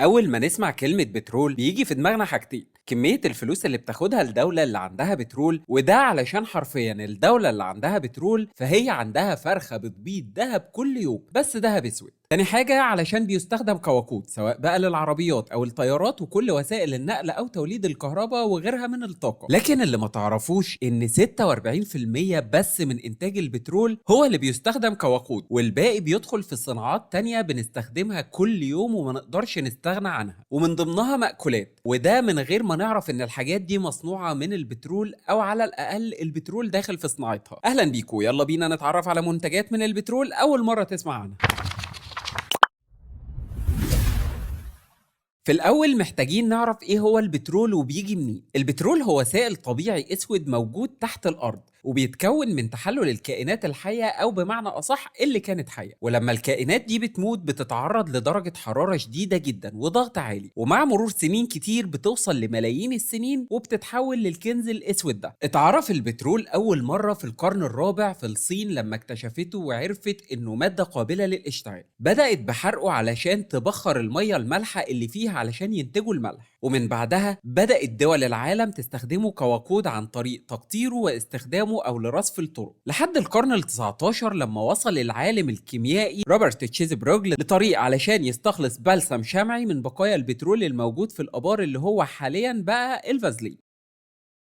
أول ما نسمع كلمة بترول بيجي في دماغنا حاجتين: كمية الفلوس اللي بتاخدها الدولة اللي عندها بترول، وده علشان حرفيا الدولة اللي عندها بترول فهي عندها فرخة بتبيض ذهب كل يوم، بس ذهب اسود. تاني حاجة علشان بيستخدم كوقود سواء بقى للعربيات أو الطيارات وكل وسائل النقل أو توليد الكهرباء وغيرها من الطاقة. لكن اللي ما تعرفوش إن 46% بس من إنتاج البترول هو اللي بيستخدم كوقود، والباقي بيدخل في صناعات تانية بنستخدمها كل يوم وما نقدرش نستغنى عنها، ومن ضمنها مأكولات، وده من غير ما نعرف إن الحاجات دي مصنوعة من البترول أو على الأقل البترول داخل في صناعتها. أهلا بيكو، يلا بينا نتعرف على منتجات من البترول أول مرة تسمع عنها. في الأول محتاجين نعرف إيه هو البترول وبيجي منين. البترول هو سائل طبيعي أسود موجود تحت الأرض، وبيتكون من تحلل الكائنات الحية أو بمعنى أصح اللي كانت حية، ولما الكائنات دي بتموت بتتعرض لدرجة حرارة شديدة جدا وضغط عالي، ومع مرور سنين كتير بتوصل لملايين السنين وبتتحول للكنز الأسود ده. اتعرف البترول أول مرة في القرن الرابع في الصين لما اكتشفته وعرفت إنه مادة قابلة للاشتعال. بدأت بحرقه علشان تبخر المية المالحة اللي فيها علشان ينتجوا الملح، ومن بعدها بدأت دول العالم تستخدمه كوقود عن طريق تقطيره واستخدامه أو لرصف الطرق، لحد القرن ال19 لما وصل العالم الكيميائي روبرت تشيزبروج لطريق علشان يستخلص بلسم شمعي من بقايا البترول الموجود في الآبار اللي هو حاليا بقى الفازلين.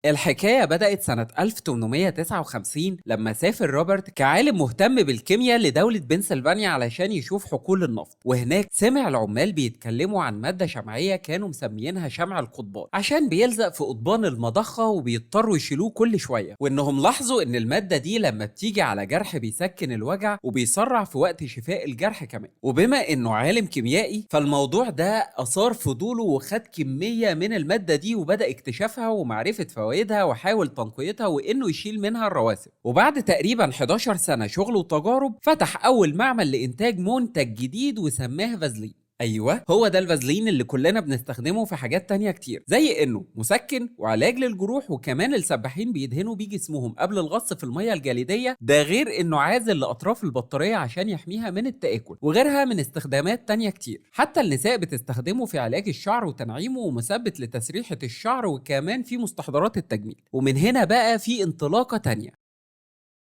الحكاية بدأت سنة 1859 لما سافر روبرت كعالم مهتم بالكيمياء لدولة بنسلفانيا علشان يشوف حقول النفط، وهناك سمع العمال بيتكلموا عن مادة شمعية كانوا مسميينها شمع القضبان عشان بيلزق في قضبان المضخة وبيضطروا يشيلوه كل شوية، وإنهم لاحظوا إن المادة دي لما بتيجي على جرح بيسكن الوجع وبيسرع في وقت شفاء الجرح كمان. وبما إنه عالم كيميائي فالموضوع ده أثار فضوله وخد كمية من المادة دي وبدأ اكتشافها ومعرفة فوائدها وحاول تنقيتها وانه يشيل منها الرواسب. وبعد تقريبا 11 سنة شغل وتجارب فتح اول معمل لانتاج منتج جديد وسماه فازلين. ايوه هو ده الفازلين اللي كلنا بنستخدمه في حاجات تانية كتير، زي انه مسكن وعلاج للجروح، وكمان السباحين بيدهنوا بيه جسمهم قبل الغطس في المية الجليدية، ده غير انه عازل لاطراف البطارية عشان يحميها من التآكل، وغيرها من استخدامات تانية كتير. حتى النساء بتستخدمه في علاج الشعر وتنعيمه ومثبت لتسريحة الشعر، وكمان في مستحضرات التجميل. ومن هنا بقى في انطلاقة تانية.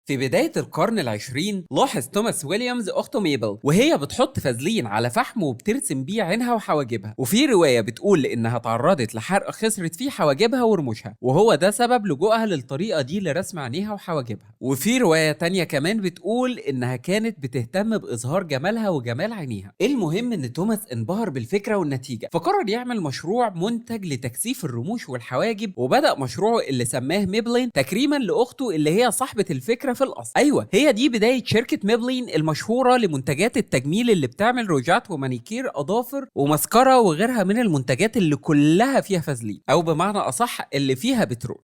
في بداية القرن العشرين لاحظ توماس ويليامز أخته ميبل وهي بتحط فازلين على فحم وبترسم بيه عينها وحواجبها، وفي رواية بتقول إنها تعرضت لحرق خسرت فيه حواجبها ورموشها، وهو ده سبب لجوءها للطريقة دي لرسم عينيها وحواجبها. وفي رواية تانية كمان بتقول إنها كانت بتهتم بإظهار جمالها وجمال عينيها. المهم إن توماس انبهر بالفكرة والنتيجة، فقرر يعمل مشروع منتج لتكثيف الرموش والحواجب، وبدأ مشروعه اللي سماه ميبلين تكريما لأخته اللي هي صاحبة الفكرة في الأصل. أيوة هي دي بداية شركة ميبلين المشهورة لمنتجات التجميل اللي بتعمل روجات ومانيكير أظافر ومسكرة وغيرها من المنتجات اللي كلها فيها فازلين، أو بمعنى أصح اللي فيها بترول.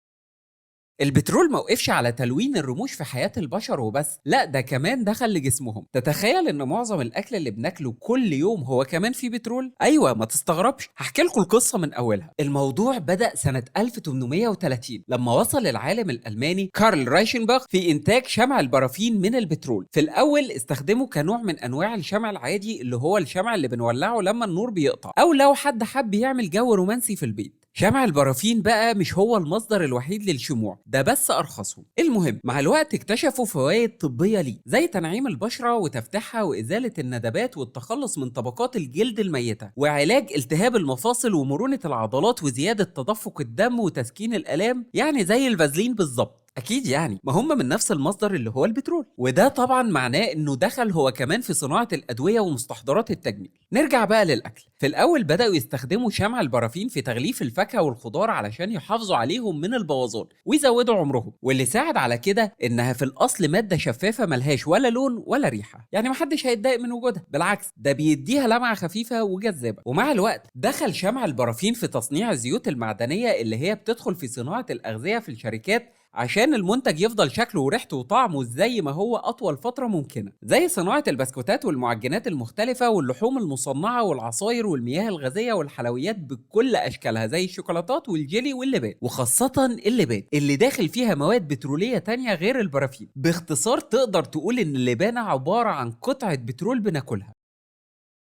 البترول ما وقفش على تلوين الرموش في حياة البشر وبس، لا ده كمان دخل لجسمهم. تتخيل ان معظم الاكل اللي بناكله كل يوم هو كمان فيه بترول؟ ايوه ما تستغربش، هحكي لكم القصة من اولها. الموضوع بدأ سنة 1830 لما وصل العالم الالماني كارل رايشنباخ في انتاج شمع البرافين من البترول. في الاول استخدمه كنوع من انواع الشمع العادي اللي هو الشمع اللي بنولعه لما النور بيقطع، او لو حد حب يعمل جو رومانسي في البيت. شمع البرافين بقى مش هو المصدر الوحيد للشموع، ده بس أرخصهم. المهم مع الوقت اكتشفوا فوائد طبية ليه، زي تنعيم البشرة وتفتيحها وإزالة الندبات والتخلص من طبقات الجلد الميتة، وعلاج التهاب المفاصل ومرونة العضلات وزيادة تدفق الدم وتسكين الآلام، يعني زي الفازلين بالظبط. اكيد يعني ما هم من نفس المصدر اللي هو البترول، وده طبعا معناه انه دخل هو كمان في صناعة الادوية ومستحضرات التجميل. نرجع بقى للاكل. في الاول بدأوا يستخدموا شمع البرافين في تغليف الفاكهة والخضار علشان يحافظوا عليهم من البوظان ويزودوا عمرهم، واللي ساعد على كده انها في الاصل مادة شفافة ملهاش ولا لون ولا ريحة، يعني محدش هيتضايق من وجودها، بالعكس ده بيديها لمعة خفيفة وجذابة. ومع الوقت دخل شمع البرافين في تصنيع الزيوت المعدنية اللي هي بتدخل في صناعة الأغذية في الشركات عشان المنتج يفضل شكله وريحته وطعمه زي ما هو أطول فترة ممكنة، زي صناعة البسكوتات والمعجنات المختلفة واللحوم المصنعة والعصاير والمياه الغازية والحلويات بكل أشكالها زي الشوكولاتات والجيلي واللبان، وخاصة اللبان اللي داخل فيها مواد بترولية تانية غير البرافين. باختصار تقدر تقول إن اللبانة عبارة عن قطعة بترول بناكلها.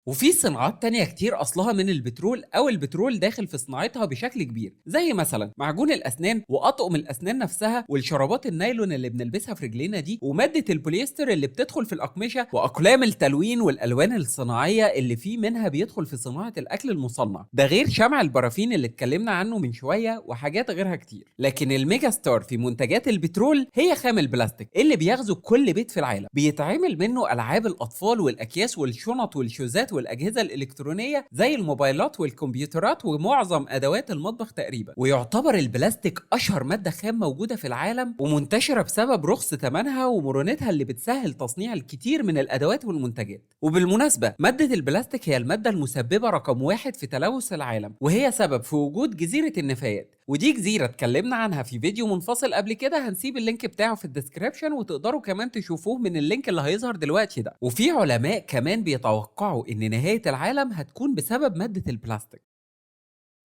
وفي صناعات تانية كتير أصلها من البترول أو البترول داخل في صناعتها بشكل كبير، زي مثلا معجون الأسنان وأطقم الأسنان نفسها والشرابات النايلون اللي بنلبسها في رجلينا دي، ومادة البوليستر اللي بتدخل في الأقمشة، وأقلام التلوين والألوان الصناعية اللي في منها بيدخل في صناعة الأكل المصنع، ده غير شمع البرافين اللي اتكلمنا عنه من شوية وحاجات غيرها كتير. لكن ال mega star في منتجات البترول هي خام البلاستيك اللي بيغزو كل بيت في العالم، بيتعمل منه ألعاب الأطفال والأكياس والشنط والشوزات والأجهزة الإلكترونية زي الموبايلات والكمبيوترات ومعظم أدوات المطبخ تقريبا. ويعتبر البلاستيك أشهر مادة خام موجودة في العالم ومنتشرة بسبب رخص ثمنها ومرونتها اللي بتسهل تصنيع الكثير من الأدوات والمنتجات. وبالمناسبة مادة البلاستيك هي المادة المسببة رقم 1 في تلوث العالم، وهي سبب في وجود جزيرة النفايات، ودي جزيرة اتكلمنا عنها في فيديو منفصل قبل كده، هنسيب ال link بتاعه في ال description وتقدروا كمان تشوفوه من ال link اللي هيظهر دلوقتي ده. وفي علماء كمان بيتوقعوا ان نهاية العالم هتكون بسبب مادة البلاستيك.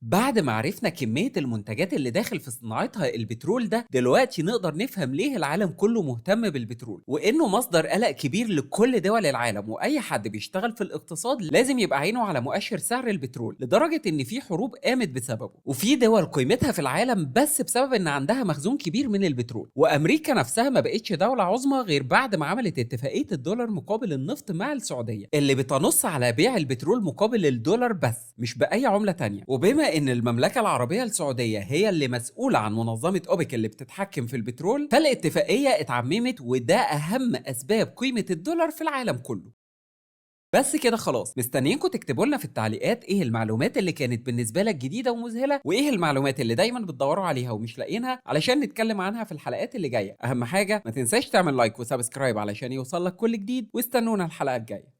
بعد ما عرفنا كمية المنتجات اللي داخل في صناعتها البترول ده، دلوقتي نقدر نفهم ليه العالم كله مهتم بالبترول، وإنه مصدر قلق كبير لكل دول العالم، وأي حد بيشتغل في الاقتصاد لازم يبقى عينه على مؤشر سعر البترول، لدرجة إن في حروب قامت بسببه، وفي دول قيمتها في العالم بس بسبب إن عندها مخزون كبير من البترول. وأمريكا نفسها ما بقتش دولة عظمى غير بعد ما عملت اتفاقية الدولار مقابل النفط مع السعودية، اللي بتنص على بيع البترول مقابل الدولار بس، مش بأي عملة تانية. وبما ان المملكة العربية السعودية هي اللي مسؤولة عن منظمة اوبك اللي بتتحكم في البترول، فالاتفاقيه اتعممت، وده اهم اسباب قيمة الدولار في العالم كله. بس كده خلاص، مستنيينكم تكتبوا لنا في التعليقات ايه المعلومات اللي كانت بالنسبة لك جديدة ومذهله، وايه المعلومات اللي دايما بتدوروا عليها ومش لاقيينها علشان نتكلم عنها في الحلقات اللي جاية. اهم حاجة ما تنساش تعمل like و subscribe علشان يوصلك كل جديد، واستنونا الحلقة الجاية.